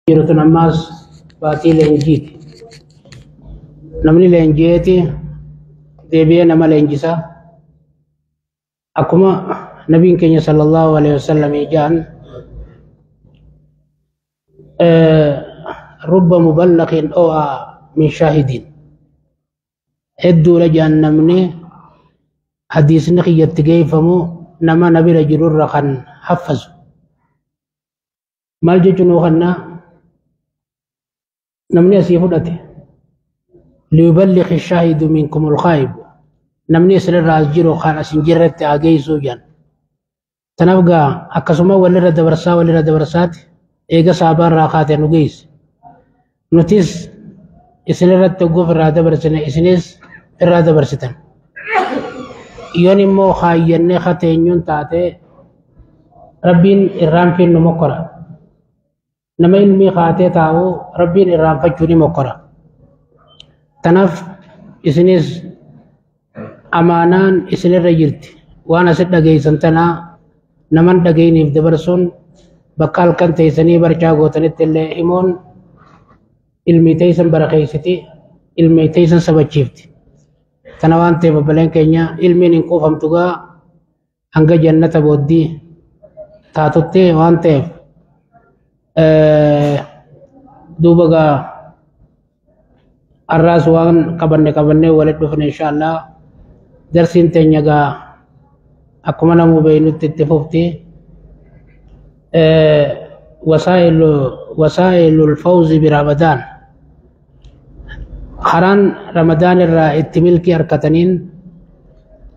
Jiru tun ammaas baatii leenjiiti. Namni leenji'eeti deebi'ee nama leenjisa. Akkuma nabiin keenya sallallahu alaihi wasallam jedhan, rubba muballaqin o'a min shaahidin. Hedduudha jedhan, namni hadiisni kiyyatti geeffamu nama na bira jirurra kan haffazu. Maal jechuun kannaa namni asii fudhate, liyuballighi shaahidu minkumul ghaib, namni isinirraa as jiru kan as hin jirretti haa geessuu jedhan. Tanaaf gaa akkasuma walirra dabarsaa walirra dabarsaati eega saabaarraa kaate nu geesse. Nutis isinirratti hogguuf irraa dabarsine, isinis irraa dabarsitan. Yoon immoo kaayyannee kateenyuun taate, Rabbiin irraanfiin nu mokkora. Nama ilmii kaatee taa'u Rabbiin irraanfachuu ni mokkora. Tanaaf isinis amaanaan isinirra jirti. Waan asit dhageessan tanaa naman dhageenyiif dabarsuun, bakka halkan teessanii barcaa gootanitti illee himuun ilmii teessan barakeessiti, ilmii teessan sabachiifti. Tana waan ta'eef obboleen keenya, ilmiin hin quufamtu gaa hanga jannata booddii taatutti waan ta'eef, duuba gaa har'aas waan qabanne qabannee walitti dhufne. Inshaallah darsiin teenya gaa akkuma namuu beeynutti itti fufti. Wasaa'ilul fawzi bi Ramadaan, karaan Ramadaan irraa itti milkii harkataniin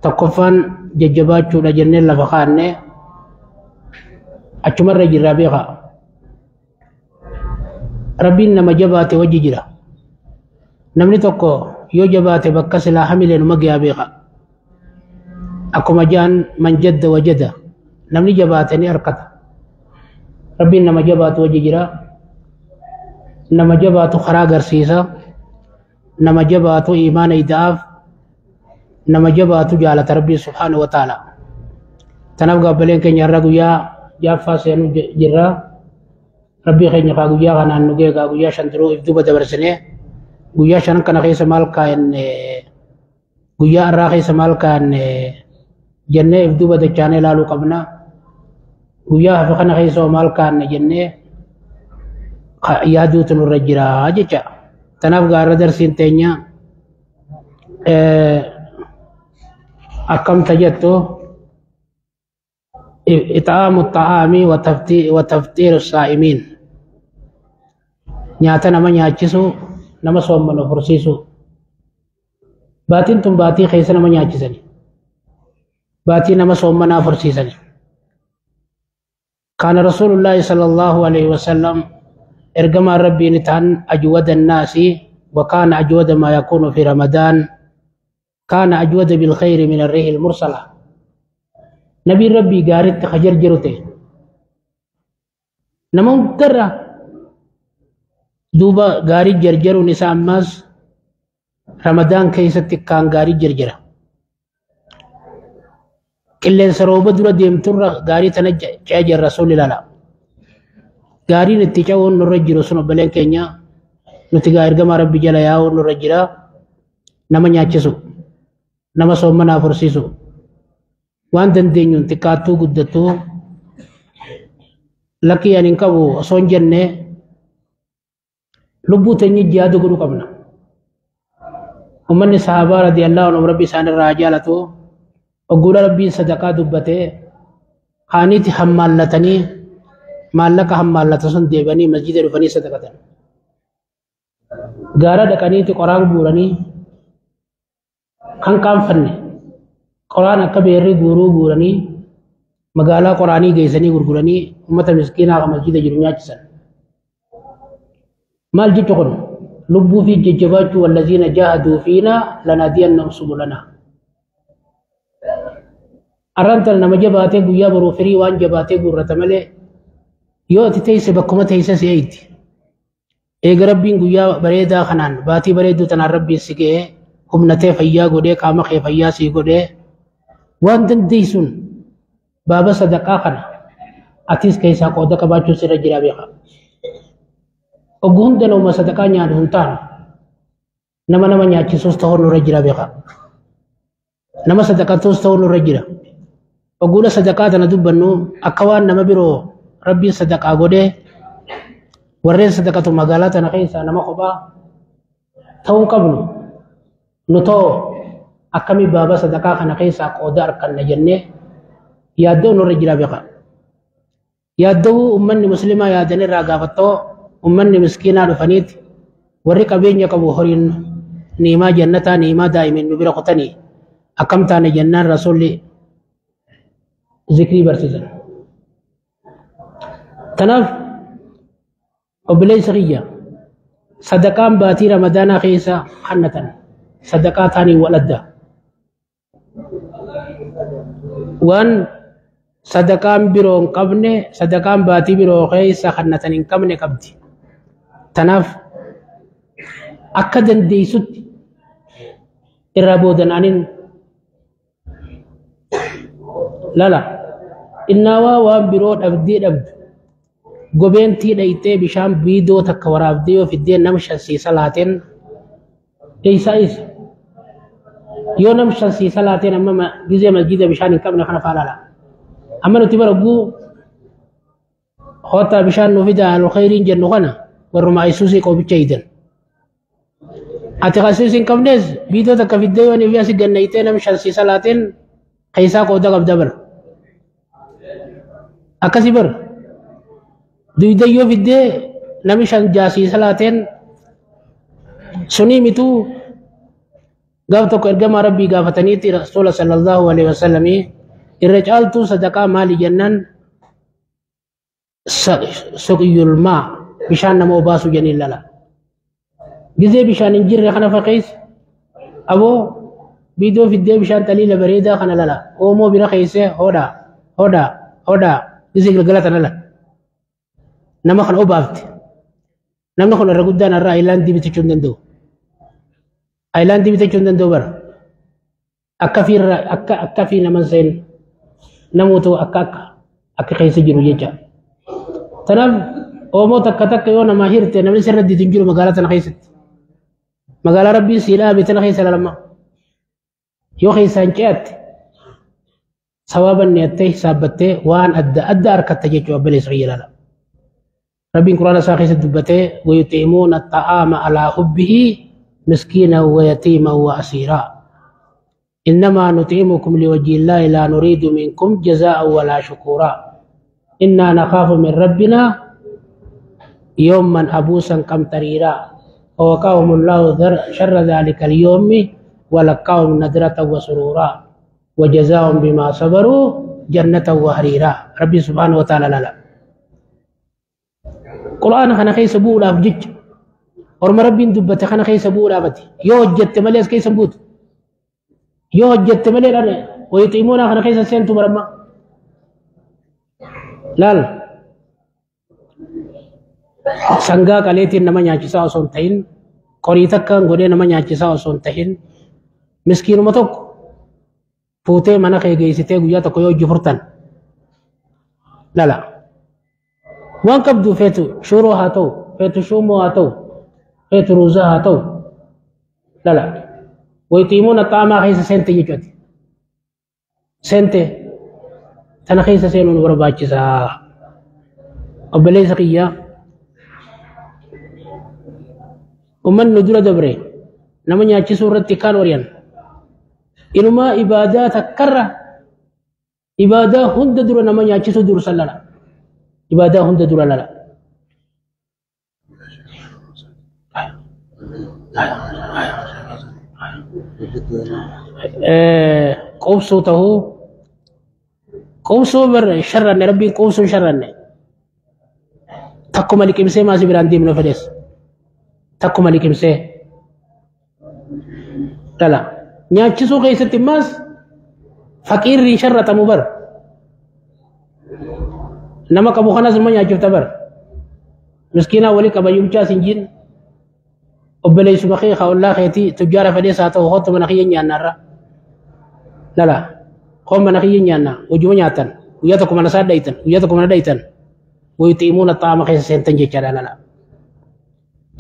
tokkoffaan jajjabaachuudha jennee lafa kaanne, achumarra jirraa beekaa. Rabbiin nama jabaate wajji jira. Namni tokko yoo jabaate bakka silaa hamilee numa gahaa beeka. Akkuma jaan, man jadda wajada, namni jabaate ni harkata. Rabbiin nama jabaatu wajji jira. Nama jabaatu karaa agarsiisa. Nama jabaatu imaana ida'aaf. Nama jabaatu jaalata Rabbiin subhaanahu wa ta'ala. Tanaaf gaabbaleen keenya, har'a guyyaa jaaffaa seenuu jirra. Rabbii keenya kaa guyyaa kanaan nu geegaa, guyyaa 5 duruu if duuba dabarsinee, guyyaa shanan kana keessa maal kaa'enne, guyyaa har'aa keessa maal kaa'enne jennee if duuba dachaanee ilaaluu qabna. Guyyaa hafe kana keessa maal kaa'anne jennee yaaduutu nurra jira jecha. Tanaaf gaarra darsiin teenya akkam jettu, ixaamu xa'aamii wa tafxiiru saa'imiin, nyaata nama nyaachisu, nama soommanu fursiisu. Baatiin tun baatii keessa nama nyaachisani, baatii nama soommanaa fursiisani. كان رسول الله صلى الله عليه وسلم، ergamaan Rabbii ni ta'an، أجود الناس وكان أجود ما يكون في رمضان، كان أجود بالخير من الريح المرسلة. نبي ربي gaaritti ka jarjaru ta'e nama hundarra. Duuba gaarii jarjaruun isaa ammaas Ramadaan keessatti kaan gaarii jarjara. Qilleensa rooba dura deemturra gaarii tana ce'ee jira rasuulli ilaala. Gaariin itti ce'uun nurra jiru sun, obboleen keenya, nuti gaa ergamaa Rabbi jala yaa'uun nurra jira. Nama nyaachisu, nama soommanaa fursiisu, waan dandeenyuun xiqqaattuu guddattuu, lakkii ani hin qabu osoo hin jenne, lubbuu teenya jihaada godhuu qabna. Uummanni sahaabaa radiyallahu anhum, Rabbi isaan irraa jaalatu, ogguudha Rabbiin sadaqaa dubbatee kaaniiti hammaallatanii, maallaqa hammaallata sun deebanii masjida dhufanii sadaqatan. Gaara dhaqaniiti qoraan guuranii, kan qaanfanne qoraan akka beerri guuruu guuranii, magaalaa qoraanii geessanii gurguranii uummata miskiinaa kan masjida jiru nyaachisan. Maal jechu kun? Lubbuu fi jajjabaachuu. والذين جاهدوا فينا لنهدينهم سبلنا. Arran tana nama jabaatee guyyaa boruu firii waan jabaatee guurrata malee, yoo ati teesse bakkuma teesse si eeyti. Eega Rabbiin guyyaa bareedaa kanaan, baatii bareedduu tanaan Rabbiin si ga'ee, humnatee fayyaa godhee, qaama kee fayyaa sii godhee, waan dandeessuun baaba sadaqaa kana atis keessaa qooda qabaachuun sirra jira beeka. Oggu hunda nama sadaqaa nyaatu hin taanu. Nama nama nyaachisuus ta'uu nurra jira beeka. Nama sadaqatuus ta'uu nurra jira. Ogguudha sadaqaa tana dubbannu akka waan nama biroo rabbiin sadaqaa godhee warreen sadaqatu magaalaa tana keessaa nama kophaa ta'uu hin qabnu. Nu ta'oo akkamii baaba sadaqaa kana keessaa qooda arganna jennee yaaddoo nurra jira beeka. Yaaddoo uummanni musliimaa yaadan irraa gaafattoo uummanni miskiinaa dhufaniiti warri qabeenya qabu horiin niimaa jannataa niimaa daa'imin nu bira kutanii akkam taane jennaan rasuulli zikrii barsiisan. Tanaaf obboleessa kiyya sadaqaan baatii ramadaanaa keessa hannatan sadaqaa taaniin wal adda. Waan sadaqaan biroo hin qabne sadaqaan baatii biroo keessa hannatan hin qabne qabdi. Tanaaf akka dandeessutti irraa boodan anin lala innaawaa waan biroo dhabdee dhabdu gobeentii dhayxee bishaan biidoo takka waraabdee yoo fiddee nam shansiisa laateen eeysaa isa yoo nam shansiisa laateen amma gizee masjida bishaan hin qabne kana faa lala amma nuti bara guu hoota bishaan nu fida alkhayriin jennu kana warruma isuusii qobicha hidan ati kasuus hin qabnes biidoo takka fiddee yoo nifi asi gannaytee nam shansiisa laateen keessaa qooda qabda bara akkasi bara duyda yoo fiddee nami shan jaasiisa laateen sunii mituu gaaf tokko ergamaa rabbii gaafataniitti rasuula sallallahu alaihi wasallamii irra caaltuu sadaqaa maali jennaan suqyul maa bishaan nama obaasu jenneen lala gizee bishaan hin jirre kana faqees aboo biidoo fiddee bishaan xaliila bareedaa kana lala oomoo bira keesse hodhaa hodhaa hodhaa gizee galgala tana lala nama kana obaafte namni kun irra guddaan irraa ayilaandii bitachuu hin danda'u ayilaandii bitachuu hin danda'u bara akka fi irra akka akka fi nama seen namoota akka akka akka keessa jiru jecha tanaaf oomoo takka takka yoo namaa hirte namni sirra diitu hin jiru magaalaa tana keessatti magaalaa rabbiin sii dhaabe tana keessa lalama yoo keessaan ce'atte sawaaban ni'attee hisaabbattee waan adda adda harkatta jechuu obboleessa kiyya ilaala. Rabbiin quraana isaa keessatti dubbatee wayuxiimuuna xa'aama alaa hubbihi miskiina wayatiima wa asiiraa. إنما نطعمكم لوجه الله لا نريد منكم جزاء ولا شكورا إنا نخاف من ربنا يوما عبوسا قمطريرا فوقاهم الله شر ذلك اليوم ولقاهم نذرة وسرورا وجزاهم بما صبروا جنة وحريرا. ربي سبحانه وتعالى لا لا قرآن خنا خيس بولا بجج ورم ربي دبت خنا خيس بولا بتي يو جت مليس كيس بوت يو جت مليس أنا ويطعمون خنا خيس سنتو مرما لا لا sangaa qaleetiin nama nyaachisaa osoo hin ta'in qorii takkaan godhee nama nyaachisaa osoo hin ta'in miskiinuma tokko fuutee mana kee geessitee guyyaa tokko yoo hojii furtan lala waan qabdu feetu shuroo haa ta'u feetu shumoo haa ta'u feetu ruuzaa haa ta'u lala wayxiimuuna xaamaa keessa seente jechuuti seente tana keessa seenuu nu barbaachisaa obboleessa kiyyaa ummanni dura dabre nama nyaachisuu irratti kaan ori'an inumaa ibaadaa takkarra ibaadaa hunda dura nama nyaachisuu dursan lala ibaadaa hunda dura lala qobsuu tahuu qobsuu bar sharranne rabbiin qobsuu sharranne takkuma liqimsee maasii biraan deemnu fedhes takkuma liqimsee lala nyaachisuu keessatti immaas faqiirri sharratamu bar nama qabu kanas immoo nyaachifta bar miskiinaa walii qabayyuu bichaas hin jiin obboleessuma kee ollaa keetii tujjaara fedhees haa ta'u hoottu mana kiyya nyaannaarra lala qoon mana kiyya nyaanna hojuma nyaatan guyyaa tokko mana isaa dhayitan guyyaa tokko mana dhayitan wayuxiimuuna xaama keessa seentan jechaadha lala.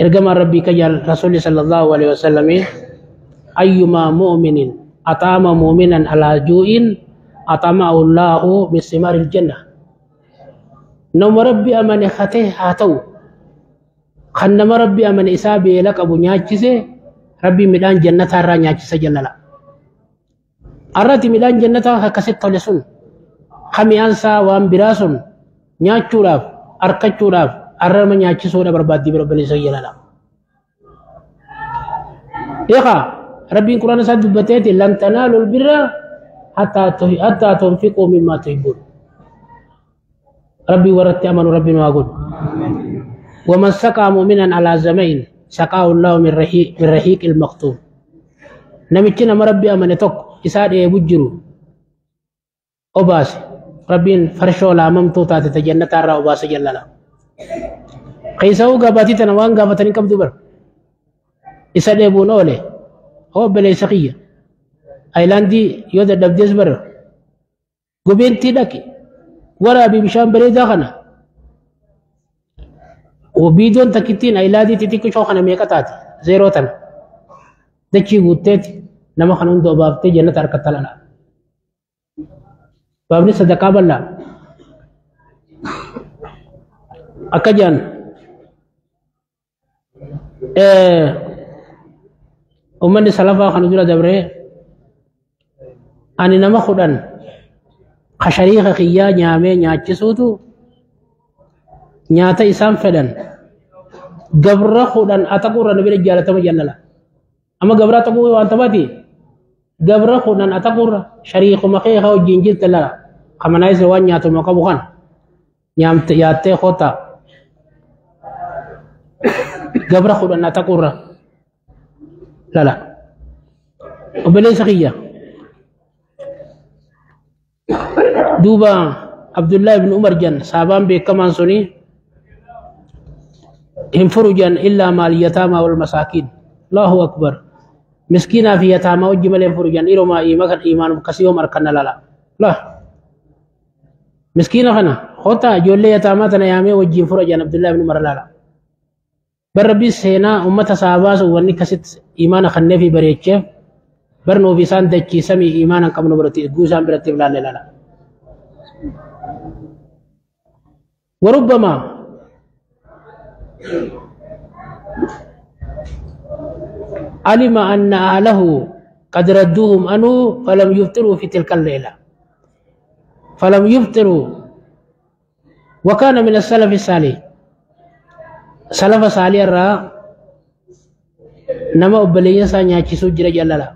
Ergamaan Rabbii kajal Rasuulli sallallahu alaihi wasallam ayyumaa mu'minin at'ama mu'minan alaa juu'in at'amahu Allahu min simaaril janna. Nama Rabbi amane hatee haa ta'u kan nama Rabbi amane isaa beela qabu nyaachise Rabbi midhaan jannataa irraa nyaachisa jallala. Arrati midhaan jannataa akkasitti tole sun hami'aansaa waan biraa sun nyaachuudhaaf arkachuudhaaf arrama nyaachisuudha barbaaddii bira obboleessa jallala. Eegaa Rabbiin Quraana isaa dubbateeti lan tanaalul birra hattaa tunfiquu mimmaa tuhibbuun. Rabbii warratti amanu Rabbi nu haa godhu. ومن سقى مؤمنا على زمين سقاه الله من رحيق من رحيق المختوم. نمتي نما ربي أمن توك إساد إيه بجرو أوباس ربين فرشو لا ممتو تاتي تجنة تارا أوباس جلالا. قيسو قاباتي تنوان قابتني كم دبر إساد إيه بونولي هو بلي سقية أيلاندي يود دبديس بر قبينتي لكي ورا بمشان بري داخنا وبيدون تكتين أيلادي تتيكو شو خنا ميكا زيرو تن دكي غوتيت نما خنون دو بابتي جنة تركتلالا بابني صدقاء بلا أكجان أمني سلفا خنجولا دبره أني نما خدان خشريخ خيا نيامي نياتشسوتو nyaata isaan fedhan gabra kudhan ataquurra na bira jaalatama jallala amma gabra ataquu waan tabaati gabra kudhan ataquurra shariikuma kee haa wajjin jirta lala kamanaayisa waan nyaatuma qabu kan nyaamte yaattee koota gabra kudhan ataquurra lala obboleessa kiyya duuba Abdullah ibn Umar jan saabaan beekamaan suni hin furujan illaa maal yataamaa wal masaakiin. Allahu akbar. Miskiinaa fi yataamaa wajji malee hin furujan dhiiromaa iimaan akkasii yoom harkanna lala. Lah. Miskiina kana kota ijoollee yataamaa tana yaamee wajjiin furajan Abdullah ibn Umar lala. Bar Rabbi seenaa ummata saabaa sun wanni akkasitti iimaana kannee fi bareecheef barnuu fi isaan dachiisamii iimaana hin qabnu biratti eeguu isaan biratti ilaalle lala. وربما علم أن أهله قد ردوهم عنه فلم يفطروا في تلك الليلة فلم يفطروا. وكان من السلف الصالح سلف صالح الرا نما أبلي سانيا سجر جلالا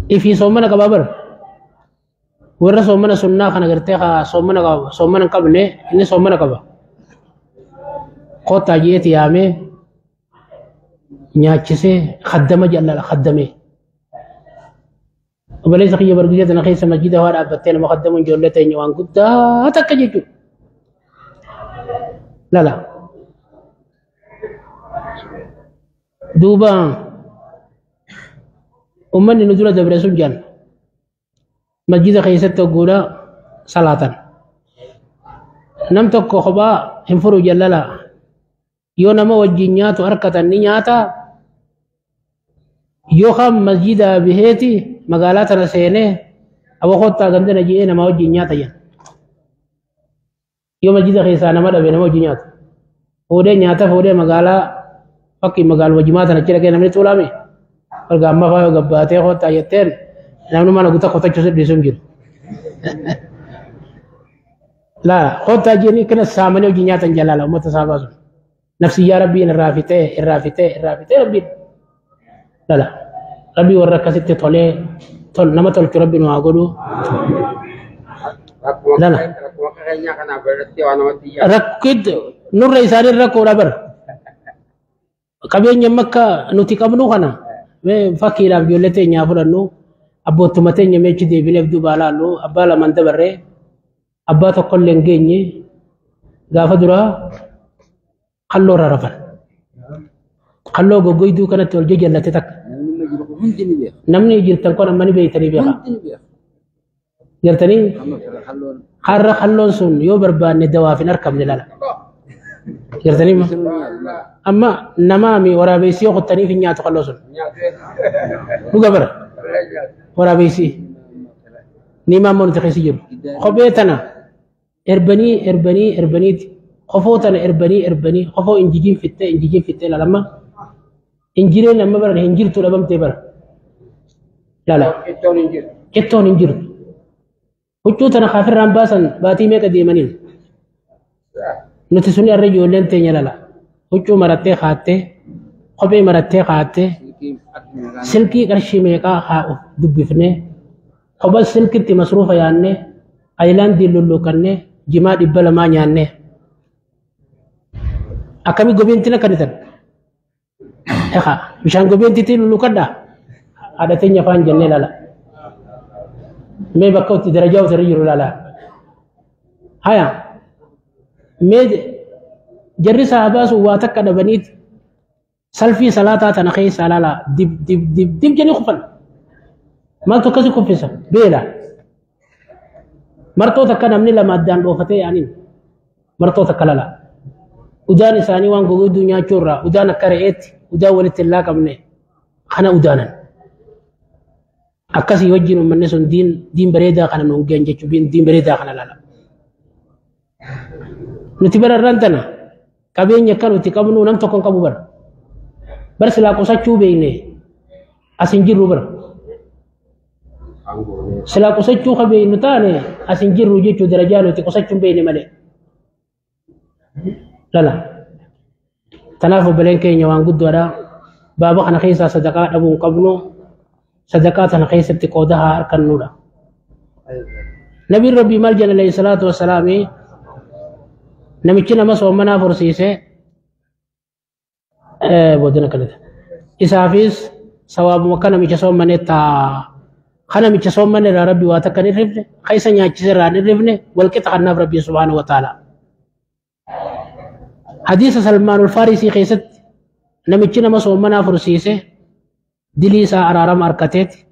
إفي صومنا كبابر warra soomana sunnaa kana gartee soomana qaba soomana hin qabne inni soomana qaba kottaa jeeti yaamee nyaachisee khaddama jallala khaddamee obboleessa kiyya bargisee tana keessa masjida waa dhaabbattee nama khaddamuun ijoollee teenya waan guddaa takka jechuudha lala duuba ummanni nu dura dabre sun jaan masjida keessatti hogguudha salaatan nam tokko kophaa hin furu jallala yoo nama wajjin nyaatu harkatan ni nyaata yookaan masjida biheeti magaalaa tana seenee awa kottaa gandana je'ee nama wajjin nyaata jedha yoo masjida keessaa nama dhabe nama wajjin nyaata fuudhee nyaata fuudhee magaalaa fakkii magaaluma jimaa tana achi dhaqee namni tuulame erga amma faa yoo gabbaatee kottaa jetteen namni mana guutaa kotachuu si dhiisuu hin jiru. Laa kottaa jennee kana saamanii hojii nyaatan jalaala uummata saabaa sun. Nafsiyyaa rabbiin irraa fixee irraa fixee irraa fixee rabbiin. Lala rabbii warra akkasitti tolee nama tolchu rabbi nu haa godhu. Lala. Rakkoo nurra isaanii rakkoodha bara. Qabeenya makka nuti qabnu kana fakkiidhaaf ijoollee teenyaa fudhannu. Abboottuma teenya meechi deebineef duuba laallu abbaa lamaan dabarree abbaa tokkollee hin geenye gaafa duraa qalloo irra rafan. Qalloo goggoyduu kanatti ol jajallate takka. Namni jirtan kun amma ni beeytanii beeka. Gartanii har'a qalloon sun yoo barbaanne dawaaf hin argamne lala. Gartanii amma namaami waraabeessii yoo qottaniif hin nyaatu qalloo sun. Dhuga bara waraabeessii. Niimaa ammoo nuti keessa jiru. Kophee tana erbanii erbanii erbaniiti. Kofoo tana erbanii erbanii kofoo injijiin fittee injijiin fittee laalamma. Injireen amma bara hin jirtu dhabamtee bara. Laala. Qittoon hin jirtu. Huccuu tana kaafirraan baasan baatii meeqa deemaniin. Nuti suni arra ijoolleen teenya lala. Huccuu marattee kaattee kophee marattee kaattee silkii qarshii meeqaa haa dubbifnee kopha silkitti masruufa yaannee ayilaandii lulluuqannee jimaa 200 nyaannee. Akkami gobiintiin akkanitan? Egaa bishaan gobiintiitti lulluuqadhaa? Haadha teenya afaan jennee lala. Mee bakka itti darajaa utarra jiru lala. Haya mee jarri sahabaa sun waa takka dhabaniiti salfii salaataa tana keessaa lala dib dib dib dib jedhanii kufan. Maaltu akkasi kuffisa? Beela. Martoo takka namni lama addaan dhoofatee yaaniin martoo takka lala. Udaan isaanii waan goggodduu nyaachuu irraa udaan akka re'eetti udaan walitti hin laaqamne kana udaanan. Akkasii wajjin uummanni sun diin bareedaa kana nuun gahan jechuun diin bareedaa kana lala. Nuti bara irraan tana qabeenya akka nuti qabnu nam tokko hin qabu bara. Bara silaa qusachuu beekne as hin jirru bara. Silaa qusachuu ka beeknu taane as hin jirru jechuu darajaa nuti qusachuu hin beekne malee. Lala. Tanaaf obboleen keenya waan guddaadha. Baaba kana keessaa sadaqaa dhabuu hin qabnu. Sadaqaa tana keessatti qooda haa harkannuudha. Nabiin Rabbii maal jedha alayhi salaatu wassalaami namichi nama soomanaa fursiise boodina kanatti. Isaafis sawaabuma akka namicha soomane taa. Kan namicha soomane irraa Rabbi waa takka hin hirrifne, kan isa nyaachise irraa hin hirrifne, walqixa kannaaf Rabbi subhaanahu wa ta'ala. Hadiisa Salmaan Ulfaarisii keessatti namichi nama soomanaa fursiise dilii isaa araarama harkateeti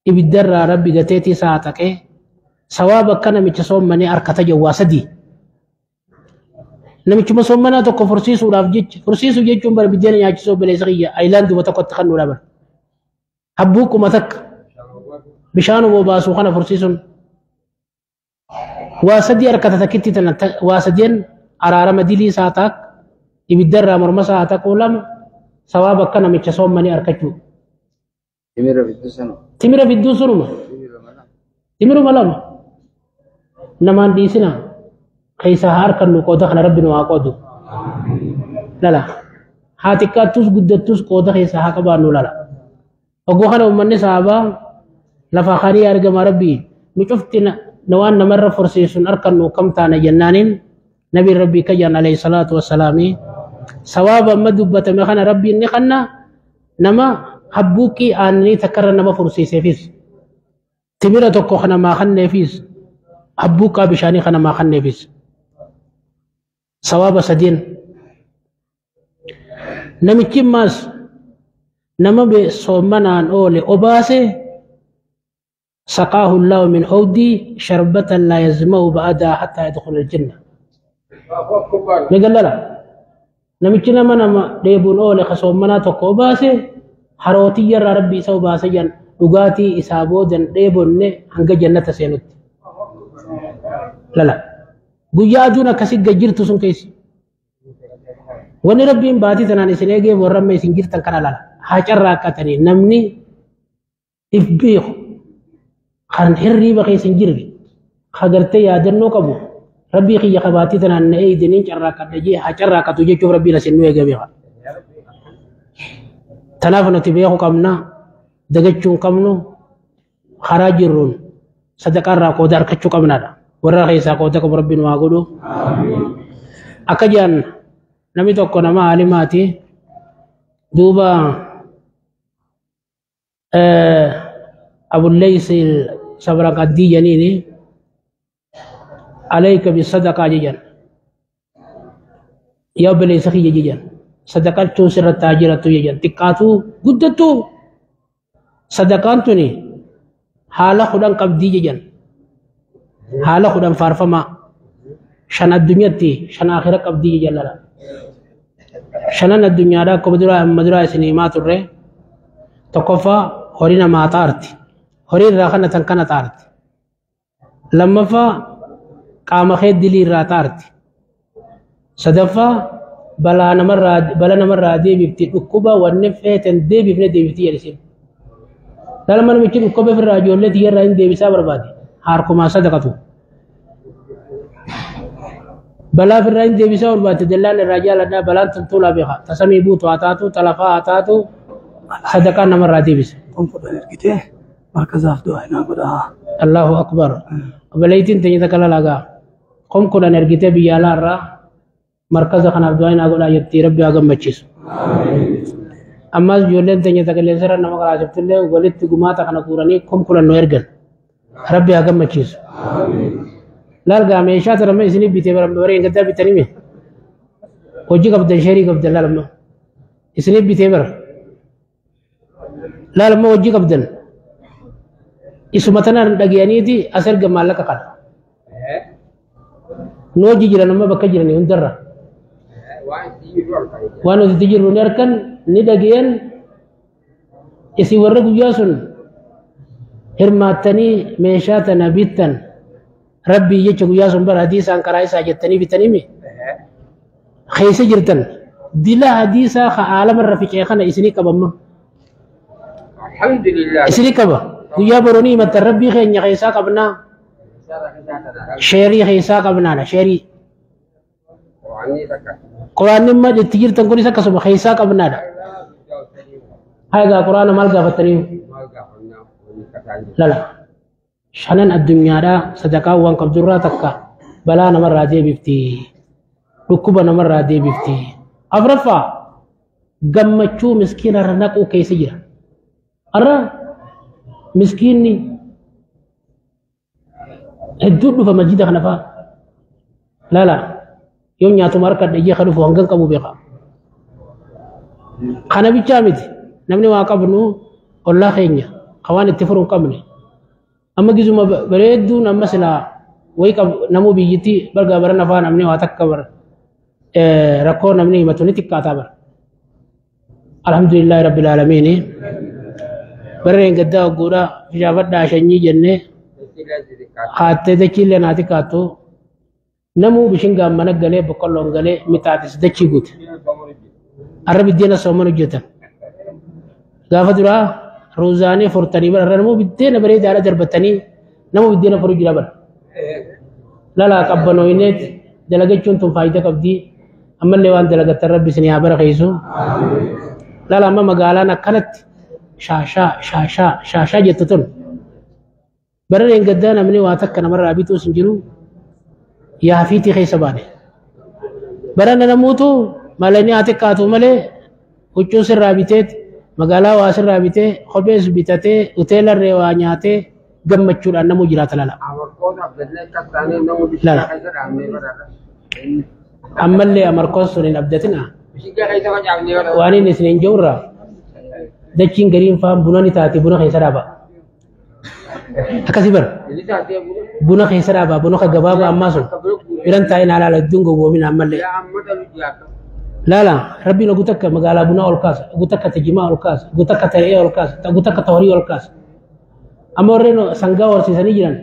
ibiddarraa Rabbi gateetii isaa haxaqee sawaaba akka namicha soommanee harkata jawwaa sadii. Namichuma soommanaa tokko fursiisuudhaaf jecha fursiisuu jechuun bara biddeena nyaachisuu obboleessa kiyya ayilaan duuba tokkotti kan nuudha bara. Habbuuquma takka bishaanuma obaasuu kana fursiisuun waa sadii harkata takkitti tana waa sadeen araarama dilii isaa taak ibiddarraa morma isaa hataquu lama sawaaba akka namicha soommanii harkachuu. Timira fidduu sunuma. Timiruma lama. Namaan dhiisina keessaa haa harkannu qooda kana Rabbi nu haa qoodu. Lala. Haa xiqqaattus guddattus qooda keessaa haa qabaannu lala. Oggoo kana uummanni sahabaa lafa kanii argama Rabbi nu cufti na waan namarra fursiisuun harkannu kam taana jennaaniin Nabiin Rabbii kajan alayhi salaatu wassalaami sawaaba amma dubbatame kana Rabbiin ni kanna nama habbuuqqii aannanii takkarra nama fursiiseefis timira tokko kana maa kanneefis habbuuqqaa bishaanii kana maa kanneefis sawaaba sadiin. Namichi ammaas nama soommanaan oole obaase saqaahu Allahu min hawdii sharbatan laa yazma'u ba'adaa hattaa yadkhula aljanna. Megallala. Namichi nama nama dheebuun oole ka soommanaa tokko obaase harootiyya irraa Rabbi isa obaase jan dhugaatii isaa boodan dheebonne hanga jannata seenutti. Lala. Guyyaa aduun akkasii gad jirtu sun keessa. Wanni Rabbiin baatii tanaan isin eegeef warra amma isin jirtan kana lala. Haa carraaqqatanii namni if beeku kan hirriiba keessa hin jirre ka gartee yaadannoo qabu Rabbii kiyya ka baatii tanaan na eegdaniin carraaqqadha jee haa carraaqqatu jechuuf Rabbiin asin nu eege beeka. Tanaaf nuti beeku qabna dagachuu hin qabnu karaa jirruun sadaqaarraa qooda harkachuu qabnaadha. Warra keessaa qooda qabu Rabbiin waa godhu. Akka jedhan namni tokko nama aalimaati duuba Abulleeysi Sabraqaddii janiini alayka bisadaqaa jedhan. Yaa obboleessa kiyya jedhan. Sadaqachuun sirratti haa jirattu jedhan. Xiqqaatuu guddattuu sadaqaan tuni haala 10 qabdii jedhan. Haala 10 faarfamaa. Shan addunyatti shan akhira qabdii jallala. Shanan addunyaadhaa akkuma duraa amma duraa isin himaa turre. Tokkoffaa horii namaa xaarti. Horii irraa kana tan kana xaarti. Lammaffaa qaama kee dilii irraa xaarti. Sadaffaa balaa namarraa deebifti, dhukkuba wanni feeten deebifne deebifti jedhisiin. Lama namichi dhukkuba ofirraa ijoollee tiyyarraa hin deebisaa barbaade harkumaa sadaqatu. Balaa ofirraa hin deebisaa barbaade dallaan irraa jaaladhaa balaan tuntuulaa beeka. Tasamii buutu haa taatu talafaa haa taatu sadaqaan namarraa deebisa. Markazaaf du'aa hinaa godhaa. Allahu akbar. Obboleettiin teenya takka lalagaa. Qom kudhan ergitee biyya alaarraa markaza kanaaf du'aa hinaa godhaa jettii rabbi haa gammachiisu. Ammas ijoolleen teenya takka nama karaasiftillee walitti gumaata kana guuranii qom kudhan nu ergan. Rabbi haa gammachiisu. Laalgaa meeshaa tana isinii bitee baree gaddaa bitanii mi? Hojii qabdan sheerii qabdan laalamma. Isinii bitee bara. Laalamma hojii qabdan. Isuma tanaan dhagayaniiti as erga maallaqa kana. Nu hojii jiran amma bakka jiranii hundarra. Waan nuti jirru ni harkan ni dhagayan isin warra guyyaa sun hirmaattanii meeshaa tana bittan rabbii jecha guyyaa sun bara hadiisaan karaa isaa jettanii bitanii mi? Keessa jirtan dila hadiisaa ka aalamarra ficee kana isinii qabamma. Alhamdulillah. Isinii qaba. Guyyaa boronii himattan rabbii keenya keessaa qabnaa. Sheerii keessaa qabnaadha sheerii. Quraanni immoo itti jirtan kunis akkasuma keessaa qabnaadha. Haa egaa quraana maal gaafattanii? Lala. Shanan addunyaadhaa sadaqaa waan qabdurraa takka balaa namarraa deebifti. Dhukkuba namarraa deebifti. Afraffaa gammachuu miskiinarra naquu keessa jira. Har'a miskiinni hedduu dhufa masjida kana fa'aa. Lala yoo nyaatuma harka dhayyee ka dhufu hangan qabu beeka. Kana bichaa miti namni waa qabnu ollaa keenya ka waan itti furu hin qabne. Amma gizuma bareedduun amma silaa wayi qabu namuu biyyittii bargaa bara nafaa namni waa takka bara rakkoo namni himatu ni xiqqaataa bara. Alhamdulillahi rabbil aalamiini. Barreen gaddaa hogguudha fishaafadhaa shanyii jennee haattee dachiillee naa xiqqaattu namuu bishingaan mana galee boqqolloon galee mixaatis dachii guute. Arra biddeena sooman hojjetan. Gaafa duraa ruuzaanii furtanii bara namuu biddeena bareedaadha darbatanii namuu biddeena furu jira bara. Lalaa qabbanooyineet dalagachuun tun faayidaa qabdii ammallee waan dalagattan rabbi isin haa barakeessu. Lala amma magaalaan akkanatti shaashaa shaashaa shaashaa jettu tun. Barreen gaddaa namni waa takka namarraa bituus hin jiru yaafiitii keessa baane. Barana namuutu malanii haa xiqqaatu malee huccuu sirraa biteet magaalaa waa sirraa bitee kophees bitatee hoteelarree waa nyaatee gammachuudhaan namuu jiraata lala. Lala. Ammallee amarkoon sun hin abdatina. Waan inni isin hin jirurraa dachiin gariin faan buna ni taate buna keessa dhaaba. Akkasii bara buna keessa dhaaba buna ka gabaabaa ammaa sun biran taa'in haala hedduun gowwoomin ammallee. Lala rabbiin ogu takka magaalaa bunaa ol kaasa, ogu takka tajimaa ol kaasa, ogu takka ta'ee ol kaasa, ogu takka horii ol kaasa. Amma warreen sangaa horsiisanii jiran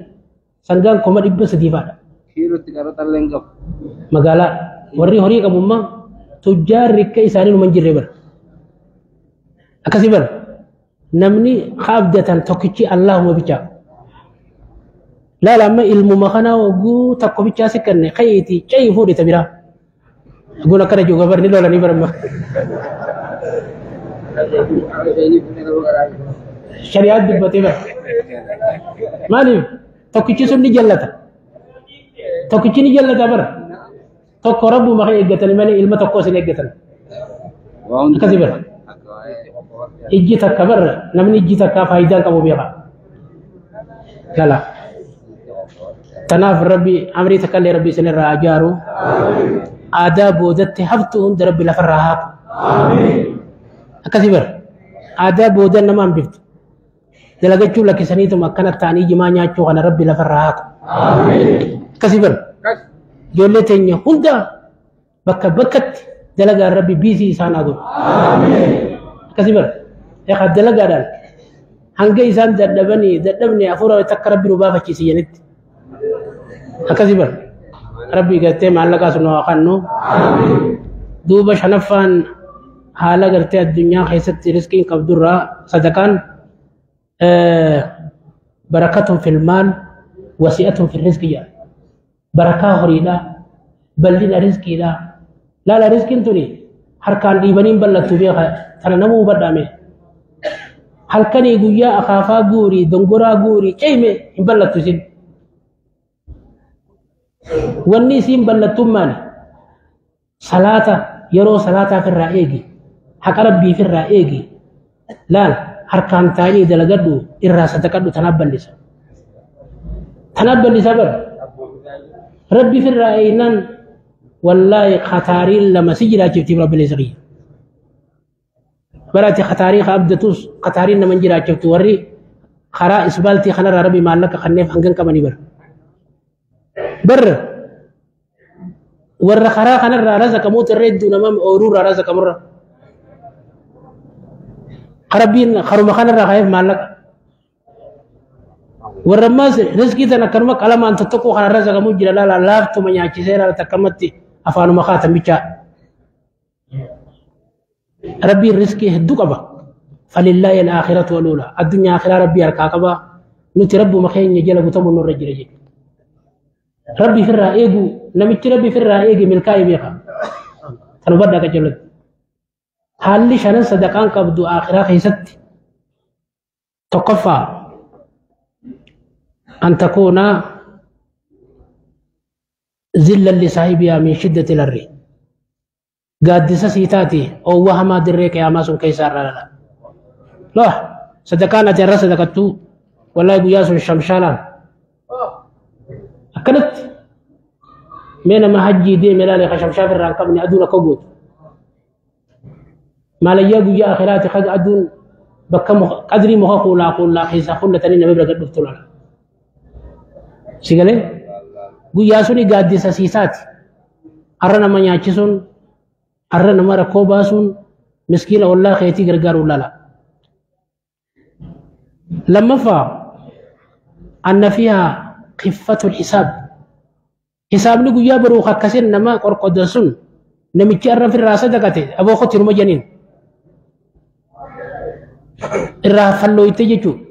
sangaan 300,000 fa'aadha. Magaalaa warri horii qabummaa tujjaarri akka isaanii numa hin jirre bara. Akkasii bara namni abdatan tokkichi Allahuma bichaa. Laala amma ilmuma kanaa oguu tokko bichaa si kenne ka'iitii ce'ii fuudhita biraa. Oguun akkana jiru gabarni lolanii baramma. Shari'aa dubbatee bara. Maaliif tokkichi sun ni jallata. Tokkichi ni jallata bara. Tokko rabbuma kan eeggatanii malee ilma tokko isin eeggatan. Akkasii bara. Ijji takka bara namni ijji takkaa faayidaa qabu beeka. Lala. Tanaaf rabbi amrii takka illee rabbi isinirraa ajaaru. Aadaa boodatti haftu hunda rabbi lafarraa haaku. Akkasii bara. Aadaa booda nama hambiftu. Dalagachuu lakkisaniituma akkana ta'anii jimaa nyaachuu kana rabbi lafarraa haaku. Akkasii bara. Ijoollee teenya hunda bakka bakkatti dalagaan rabbi biisii isaan haa godhu. Akkasii bara. Egaa dalagaadhaan hanga isaan dadhabanii dadhabne hafuura takka rabbi nu baafachiise jenitti. Akkasii bara. Rabbi gartee maallaqaa sun haa kennu. Duuba shanaffaan haala gartee addunyaa keessatti riskiin qabdurraa sadaqaan barakatun fil maal wasi'atun fil rizqi jedha. Barakaa horiidha. Bal'ina rizqiidha. Laala rizqiin tuni harkaan dhiibaniin bal'attu beeka tana namuu hubadhaame. Halkanii guyyaa akaafaa guurii dongoraa guurii ceeyme hin bal'attu isin. Wanni isiin bal'attuun maali? Salaata yeroo salaataaf irraa eegi. Haqa rabbiif irraa eegi. Laal harkaan taa'anii dalagadhu irraa sadaqadhu tanaaf bal'isa. Tanaaf bal'isa bara. Rabbiif irraa eegnaan wallaahi khataariin lama si jiraachifti rabbi leesaqiyya. Baraati khataarii ka abdatus khataariin nama hin jiraachiftu warri karaa isbaaltii kanarraa rabbi maallaqa kanneef hangan qabanii bara. Barra warra karaa kanarraa razaqamuutu irra hedduu nama ooyiruurraa razaqamurra. Rabbiin karuma kanarraa ka'eef maallaqa. Warra ammaas riskii tan akkanuma qalamaan tokko kana razaqamuu jira laala laaftuma nyaachisee laala takkamatti afaanuma kaatan bichaa. Rabbiin riskii hedduu qaba. Falillaahi al-aakhiratu wal-uulaa. Addunyaa akhiraa rabbii harkaa qaba. Nuti rabbuma keenya jala butamu nurra jira jechuudha. Rabbi firraa eegu namichi rabbi firraa eege milkaa'ee beeka. Tan hubadhaa qajeelatti. Haalli shanan sadaqaan qabdu akhiraa keessatti tokkoffaa an takuuna zillan lisaahibihaa min shiddati larri. Gaaddisa sii taati oowwa hamaa dirree qiyaamaa sun keessaa irraa lala. Laa sadaqaan ati irra sadaqattu wallaahi guyyaa sun shamshaalaan. Akkanatti mee nama hajjii deeme ilaale ka shamshaaf irraa hin qabne aduun akka gootu. Maalayyaa guyyaa akhiraati kaga aduun bakka qadrii muka kuulaa kuulaa keessaa kullatanii nama bira gad dhuftu laala. Si galee guyyaa suni gaaddisa siisaati. Har'a nama nyaachisuun har'a nama rakkoo baasuun miskiina ollaa keetii gargaaruun laala. Lammaffaa anna fiihaa khiffatul hisaab. Hisaabni guyyaa boruu akkasiin nama qorqodan sun namichi har'a ofirraa sadaqate aboo kotti numa janiin. Irraa fallooyte jechuudha.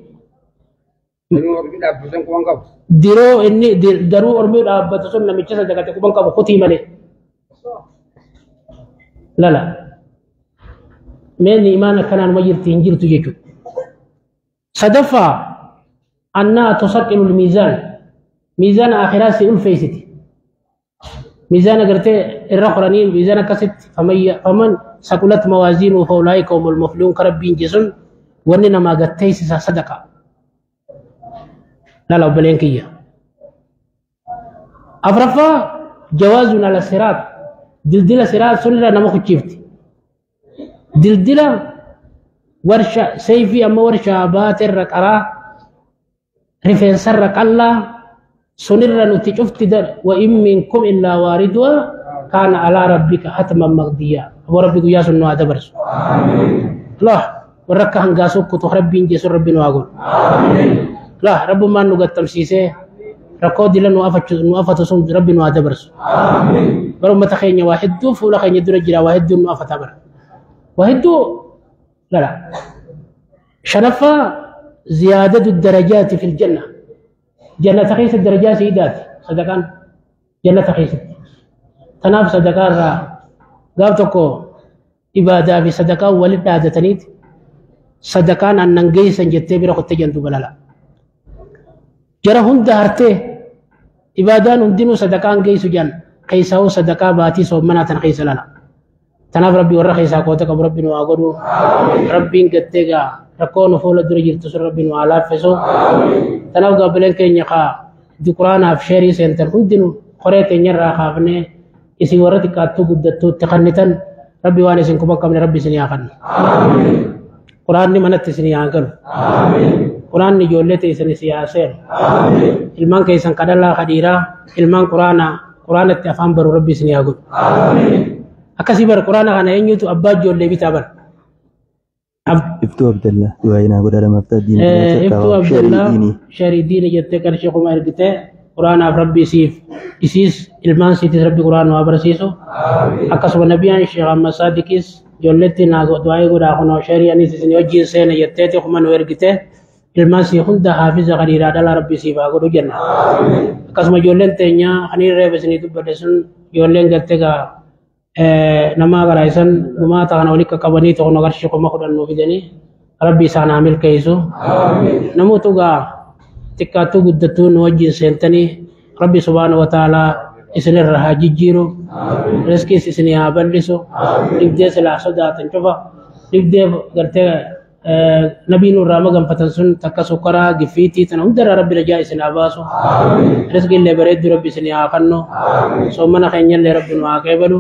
Diroo inni daruu ormii dhaabbatu sun namicha sadaqate quban qabu kutii malee. Lala. Mee ni'imaan akkanaan ma jirti hin jirtu jechuudha. Sadaffaa annaa tusaqqilul miizaan. Miizaan akhiraa si ulfeessiti. Miizaan agartee irra qoranii miizaan akkasitti faman saqulat mawaaziinuu faulaayika humul muflihuun ka rabbiin jesun wanni namaa gatteessisa sadaqa. Lala obboleen kiyya. Afraffaa jawaazun ala siraat. Dildila siraat sunirra nama kuchiifti. Dildila warsha seeyfii amma warshaa baaterra qaraa rifeensarra qallaa sunirra nuti cufti wa in minkum illaa waariduha kaana alaa rabbika hatman maqdiyyaa. Aboo rabbi guyyaa sun nu haa dabarsu. Allah warra akka hangaasuu kutu rabbiin jeesun rabbi nu haa godhu. Allah rabbummaan nu gattamsiisee rakkoo dila nu afatu sun rabbi nu haa dabarsu. Bara uummata keenya waa hedduu fuula keenya dura jira waa hedduun nu afata bara. Waa hedduu lala. Shanaffaa ziyaadatu darajaati fil janna. Jannata keessa darajaa siidaati sadaqaan jannata keessatti. Tanaaf sadaqaa irraa gaaf tokko ibaadaa fi sadaqaan walitti dhaadataniiti sadaqaan annan geessan jettee bira kottee jantu balala. Jara hunda hartee ibaadaan hundinuu sadaqaan geessu jan keessaa hoo sadaqaa baatii soommanaa tan keessa lala. Tanaaf rabbi warra keessaa koota qabu rabbi nu haa godhu. Rabbiin gattee gaa rakkoo nu fuula dura jirtu sun rabbi nu haa laaffisu. Tanaaf gaabbileen keenya kaa quraanaaf sheerii seentan hundinuu qoree teenyarraa kaafnee isin warra xiqqaattuu guddattuutti kannitan rabbi waan isin quba qabne rabbi isin haa kannu. Quraanni manatti isin haa galu. Quraanni ijoollee teessan isin haa seenu. Ilmaan keessan kadhalaa kadhiiraa ilmaan quraanaa Quraanatti afaan baru Rabbi isinii haa godhu. Akkasii bara Quraana kana eenyutu abbaa ijoollee bitaa bara. Iftuu Abdallaa du'aa naa godhaa lamaaf diinii. Iftuu Abdallaa sharii diinii jettee qarshii kuma ergitee Quraanaaf Rabbi isiif isiis ilmaan siitis Rabbi Quraana waa barsiisu. Akkasuma nabiyaan Sheekh Ahmad Saadiqis ijoolletti naa du'aa godhaa kunoo sharii anis isin wajjin seena jetteeti kuma nu ergitee ilmaan sii hunda haafiza qadiiraa dhalaa Rabbi siif haa godhu jenna. Akkasuma ijoolleen teenyaa kan reeba isinii dubbadhe sun ijoolleen gartee gaa nama garaa isan gumaata kana walitti qaqqabanii tokko qarshii 10,000 nuu fidanii Rabbi isaan haa milkeessu. Namoota gaa xiqqaattuu guddattuu nu wajjin seentanii Rabbi subhaanahu wa ta'aalaa isinirra haa jijjiiru. Riskiis isinii haa bal'isu. Dhibdee silaa sodaatan cufa. Dhibdee gartee nabii nurraa maganfatan sun takka sukkaraa giffiitii tana hundarraa Rabbi rajaa isin haa baasu. Riskii illee bareeddu Rabbi isin haa kennu. Soomana keenya illee Rabbi nu haa qeebalu.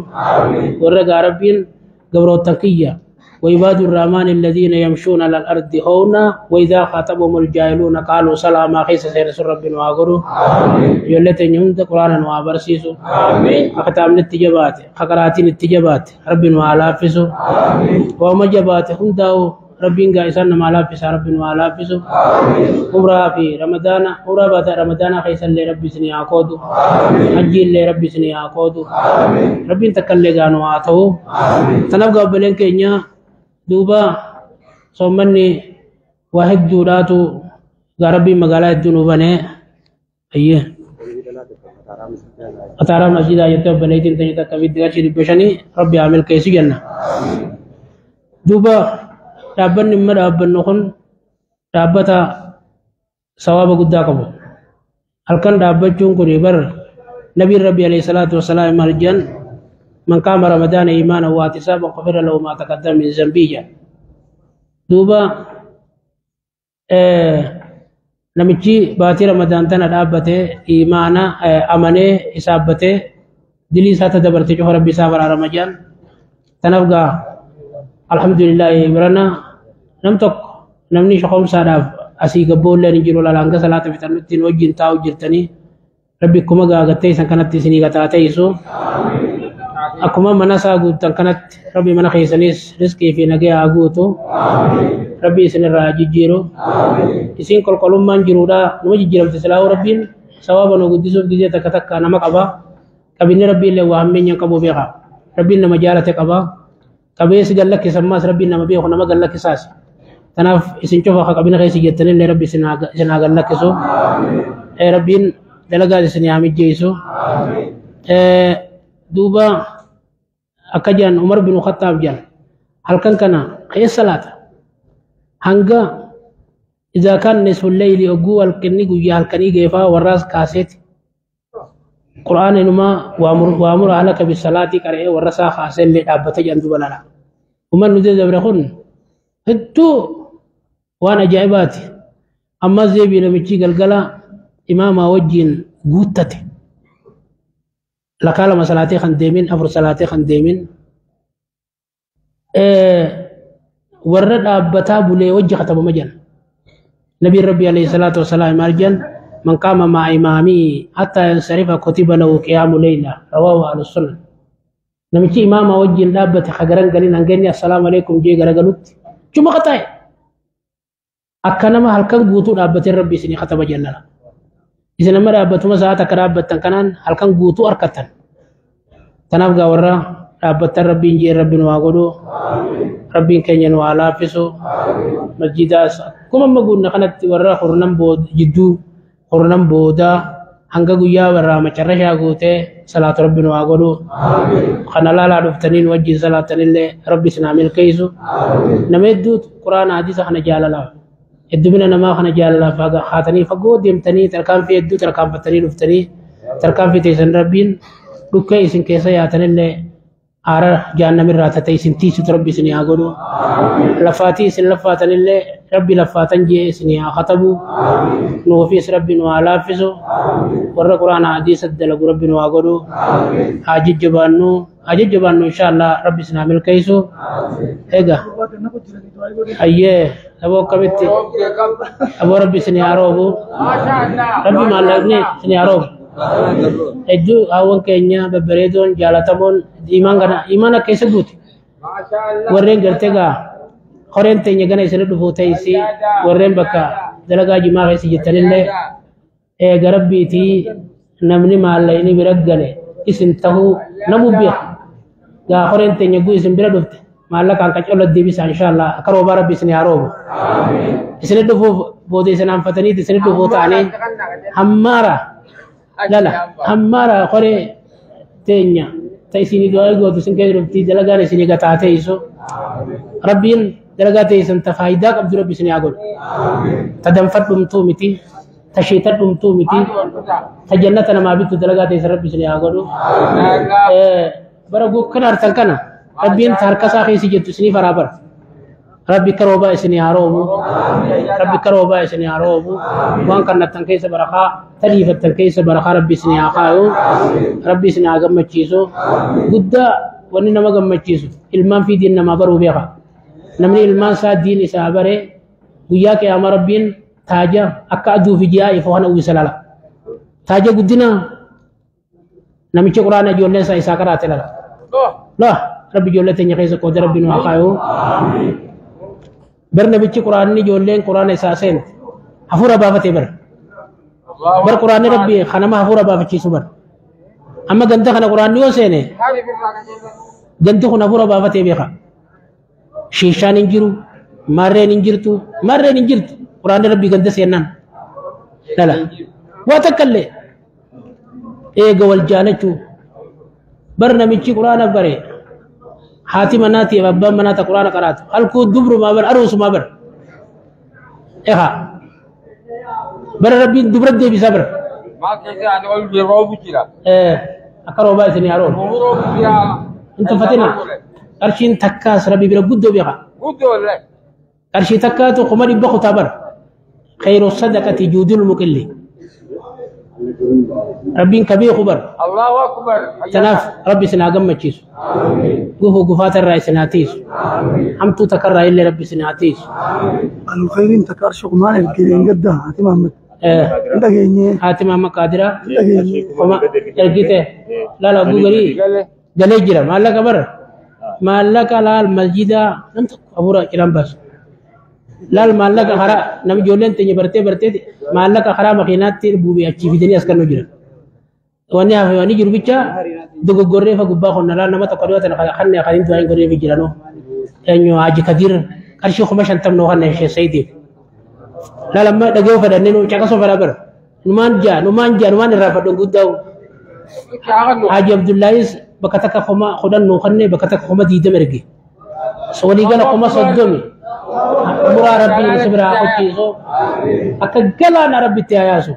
Warra gaa Rabbiin gabroottan kiyya. وعباد الرحمن الذين يمشون على الأرض هونا وإذا خاطبهم الجاهلون قالوا سلاما خيس سير رب وآغرو يولتن يهند قرآن وآبرسيسو أختام الاتجابات خقراتين الاتجابات رب وآلافسو وما جبات هنداو ربين قايسان ما لافس رب وآلافسو عمرها في رمضان عمرها بعد رمضان خيس اللي ربي سني عقودو حج اللي ربي سني عقودو ربين تكلي قانو آتو تنبقى بلين كينيا دوبا صومني واحد دوراتو غربي مغالا الدنو بني أيه أتارا مسجد آيات بنيتين تنيتا كبير دغشي بشني ربي عامل كيسي جنة دوبا dhaabbanni imma dhaabbannu kun dhaabbata sawaaba guddaa qabu. Halkan dhaabbachuun kun bar nabiin Rabbi alayhi salaatu wasalaam maal jedhan man qaama ramadaana iimaanan wa ihtisaaban ghufira lahu maa taqaddama min zambihi jedhan. Duuba namichi baatii ramadaan tana dhaabbatee iimaana amanee isaabbatee dilii isaa tadabartee cufa Rabbi isaa baraarama jedhan. Tanaaf gaa alhamdulillah birana nam tokko namni shokomsaadhaaf asii gabboolleen hin jiru lalaan salaata fixannutti wajjin taa'u jirtanii Rabbi akkuma gaagattee isan kanatti isinii gataatee isu akkuma mana isaa guuttan kanatti Rabbi mana keessanis riskii fi nagaya haa guutu Rabbi isinirraa haa jijjiiru isin qulqullummaan jiruudha nama jijjiiramte silaa'uu Rabbiin sababa nu guddisuuf gizee takka takka nama qaba qabinni Rabbi illee waa hammeenya qabu beeka Rabbiin nama jaalate qaba qabeessi gallakkisammaas Rabbiin nama beeku nama gallakkisaas tanaaf isin cufa ka qabina keessa jettanillee Rabbi isin haa gallakkisu Rabbiin dalagaas isin haa mijjeessu duuba akka jedhan Umar bin Khattaab jedhan halkan kana keessa laata hanga إذا كان نصف الليل ogguu halkanni guyyaa halkanii geefaa warraas kaaseeti قرآن إنما وأمر أهلك بالصلاة قرأ ورسا خاصين لأبته جندو بلالا ومن نزل دبرخون هتو وانا جايباتي أما زيبي لمشي قلقلا إمام وجين قوتته لقال مسلاتي خنديمين أفر صلاتي خنديمين ورد أبتا بولي وجه ختم مجن نبي ربي عليه الصلاة والسلام مرجن من قام مع إمامي حتى ينصرف كتب له قيام ليلة رواه أهل السنة. نمشي إمام وجه لابة خجران قالين أنجني السلام عليكم جي قالت شو ما قطع أكنما هل كان قوتو لابة ربي سني ختم جنة إذا لما لابة ما ساعة كرابة كنان هل كان قوتو أركتن تنافق ورا لابة ربي نجي ربي نواقولو ربي كين وعلى فيسو مسجداس كم ما قلنا خنت ورا خرنم بود جدو خرنم بودا hanga guyyaa warraa macarrashaa guutee salaatu rabbi nu haa godhu kana laalaa dhuftaniin wajjin salaatanillee rabbi isin haa milkeessu nama hedduutu quraana hadiisa kana jaalalaaf heddumina namaa kana jaalalaaf haatanii fagoo deemtanii tarkaanfii hedduu tarkaanfatanii dhuftanii tarkaanfii teessan rabbiin dhukkee isin keessa yaatanillee aara jaannamirraa tate isin tiisutu rabbi isin haa godhu lafaatii isin laffaatanillee rabbi laffaatan jee isin haa katabu nuufis rabbi nu haa laaffisu warra quraana hadiisa dalagu rabbi nu haa godhu haa jajjabaannu insha Allah rabbi isin haa milkeessu eega ayyee aboo akkamitti aboo rabbi isin haa roobu rabbi maallaqni isin haa roobu. Hedduu hawwan keenya babbareedoon jaalatamoon imaan kana imaan akka isa guute. Warreen gartee gaa horeen teenya gana isin dhufuu ta'isi warreen bakka dalagaa jimaa keessa jirtanillee eega rabbiitii namni maallaqni bira gale isin tahuu namu beeku. Gaa horeen teenya guu isin bira dhufte maallaqaan qaccolo deebisa inshallah akka roobaa rabbi isin haa roobu. Isin dhufuuf booda isin anfataniiti isin dhufuu ta'anii hammaara lala hammaara horee teenya ta isinii du'aa gootu isin keessa dhufti dalagaan isinii gataa teessu rabbiin dalagaa teessan ta faayidaa qabdu rabbi isinii haa godhu. Ta danfadhumtuu miti ta sheetadhumtuu miti ta jannata namaa bittu dalagaa teessan rabbi isinii haa godhu. Bara gokkana hartan kana rabbiin ta harka isaa keessa jirtu isinii faraa bara. Rabbi karoobaa isinii haa roobu. Rabbi karoobaa isinii haa roobu. Waan kannattan keessa barakaa taliifattan keessa barakaa rabbi isinii haa kaayu. Rabbi isinii haa gammachiisu. Guddaa wanni nama gammachiisu ilmaan fi diin namaa baruu beeka. Namni ilmaan isaa diin isaa bare guyyaa qiyaamaa rabbiin taaja akka aduu fi ji'aa ifoo kana uwwisa lala. Taaja guddina namichi quraana ijoolleen isaa isaa qaraate lala. Laa rabbi ijoollee teenya keessa qooda rabbi nu haa kaayu. Bar namichi quraanni ijoolleen quraana isaa seente hafuura baafatee bara. Bar quraanni rabbi kanama hafuura baafachiisu bara. Amma ganda kana quraanni yoo seene ganti kun hafuura baafatee beeka. Shiishaan hin jiru, marreen hin jirtu, marreen hin jirtu. Quraanni rabbi ganda seennaan. Lala. Waa takka illee eega wal jaalachuu. Bar namichi quraana bare haati manaatiif abbaan manaata quraana qaraatu. Halkuu dubrumaa bar aruusumaa bar. Ehaa. Bara rabbiin dubra deebisaa bara. Akka roobaa isinii haa roobu. Hin tuffatina. Qarshiin takkaas rabbi bira guddoo beeka. Qarshii takkaatu 100,000 kutaa bara. Khayru sadaqati juudul muqilli. Rabbiin ka beeku bara. Tanaaf rabbi isin haa gammachiisu. Gufuu gufaata irraa isin haa tiisu. Hamtuu takka irraa illee rabbi isin haa tiisu. Alkhayriin takka qarshii kumaan ergeen gadda haati Mahammad. Dhageenye. Haati Mahammad Qaadiraa. Dhageenye. Kuma ergite laala gugarii galee jira maallaqa bara. Maallaqa laal masjidaa nam tokko hafuura ciraan baasu. Laal maallaqa karaa nam ijoolleen teenya bartee bartee maallaqa karaa makiinaatti buubee achii fidanii as kennuu jiran. Wanni hafe wanni jiru bicha dogoggorree fa gubbaa qonna laal nama tokko dhiyoo tana kanne kan hin du'aa hin godhee jiranoo. Eenyu Haji Kadir qarshii 50,000 nuu kanne ishee Sayidiif. Laal amma dhagee fedhannee nu caqasoo fedhaa bara. Numaan jaa numaan jaa numaan irraa fadhuun guddaa. Haji Abdullaahis bakka takka 10,000 nuu kanne bakka takka 20,000 erge. Walii gala 30,000. Muraa rabbiin si biraa qochiisu. Akka galaana rabbitti haa yaasu.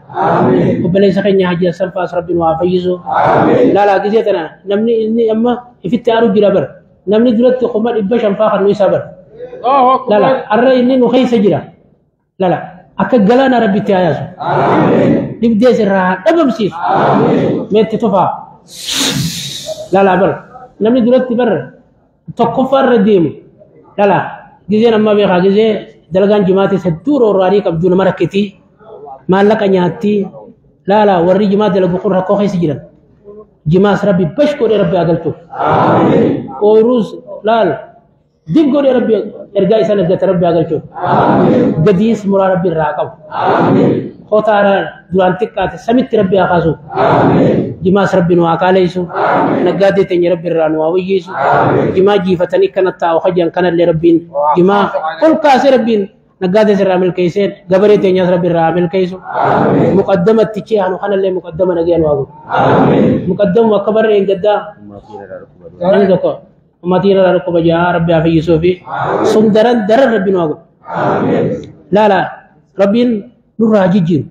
Obboleessa keenya Haji Hassan faas rabbiin waa fayyisu. Laalaa gisee tana namni inni amma ifitti aaruu jira bara. Namni duratti 500,000 faa kan nu isaa bara. Lala har'a inni nu keessa jira. Lala akka galaana rabbitti haa yaasu. Dhibdee sirraa dhabamsiisu. Meetti tufaa. Lala bara namni duratti bara tokkoffaa irra deemu. Lala giseen amma beekaa gisee dalagaan jimaatis hedduu rooraarii qabdu nama rakkitii maallaqa nyaatti laala warri jimaa dalagu kun rakkoo keessa jiran jimaas rabbi bash godhee rabbi haa galchuuf ooyiruus laal dib godhee rabbi ergaa isaan ergate rabbi haa galchuuf gadiis muraa rabbi irraa qabu kotaara duraan xiqqaate samitti rabbi haa kaasu jimaas rabbi nu haa qaaleysu naggaadee teenya rabbi irraa nu haa wayyeessu jimaa jiifatanii kana taa'u hajjan kanallee rabbiin jimaa ol kaasee rabbiin naggaadee sirraa milkeessee gabaree teenyaas rabbi irraa milkeessu muqaddamatti ce'anu kanallee muqaddama nagee nu haa godhu muqaddamu akka barreen gaddaa namni tokko ummatii irraa dhukkuba jaa rabbi haa fayyisuu fi sun daran daran rabbi nu haa godhu laala rabbiin nurraa jijjiiru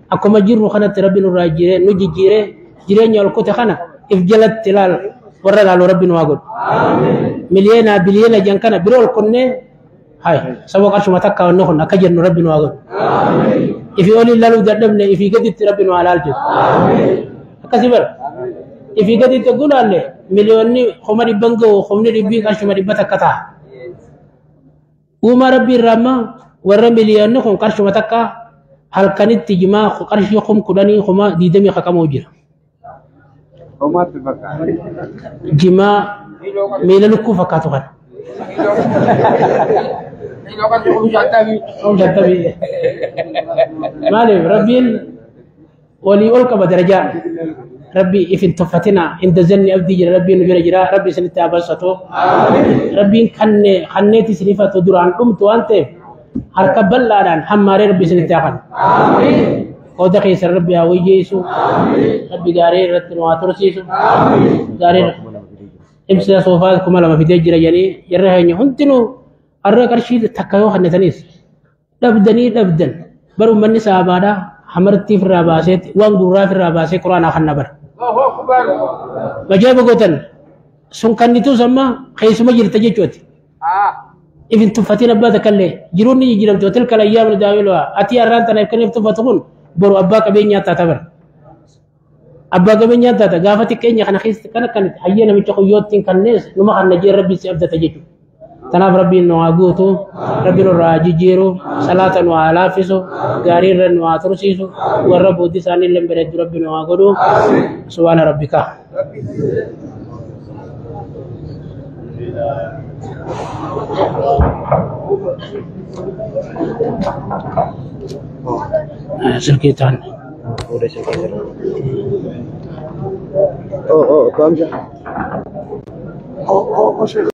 akkuma jirru kanatti rabbi nurraa jijjiiree nu jijjiiree jireenya ol kute kana if jalatti laal warra laalu rabbi nu haa godhu miliyoona biliyoona jan kana bira ol kunnee hay saba qarshuma takka wanni kun akka jennu rabbi nu haa godhu ifii oliin laaluu dadhabne ifii gaditti rabbi nu haa laalchisu akkasii bara ifii gaditti gulaalle miliyoonni 100,000 gahu 100,000 qarshuma 100 ta'a. Uumaa rabbi irraa amma warra miliyoonni kun qarshuma takka Halkanitti jimaa qarshii 10,000 20,000 haqamoo jira. Jimaa miila lukkuu fakkaatu kana. Maaliif rabbiin walii ol qaba darajaa. Rabbi ifin tuffatina inda zanni abdii jira rabbiin nu bira jira rabbi isinitti haa bal'atu. Rabbiin kanneeti isinifatu duraan dhumtu waan ta'eef harka bal'aadhaan hammaaree rabbi isinitti haa kennu. Qooda keessan rabbi haa wayyeessu. Rabbi gaarii irratti nu haa tursiisu. Gaarii ibsa soofaa 2000 fidee jira jedhanii jarra keenya hundinuu har'a qarshii takka yoo kennitanis dhabdanii dhabdan bar uummanni saabaadhaa hamartii ofirraa baaseetti waan gurraa ofirraa baasee quraanaa kan bara. Majaa'iba gootan sun kannituus amma keessuma jirta jechuuti. Ifin tuffatiin abbaa takkallee jiruun ni jijjiiramte tilka ayyaamu nudaawiluhaa ati har'aan tana kan if tuffatu kun boru abbaa qabeenyaa taata bara. Abbaa qabeenyaa taata gaafa xiqqeenya kana keessatti kan akkanatti hayyee namicha quyyoottiin kannees numa kan najee rabbi si abdata jechuudha. Tanaaf rabbiin nu haa guutu, rabbi nurraa haa jijjiiru, salaata nu haa laaffisu, gaarii irra nu haa tursiisu, warra booddi isaanii illee bareeddu rabbi nu haa godhu. Subhaana rabbika. Silkii ta'an. Oh, oh,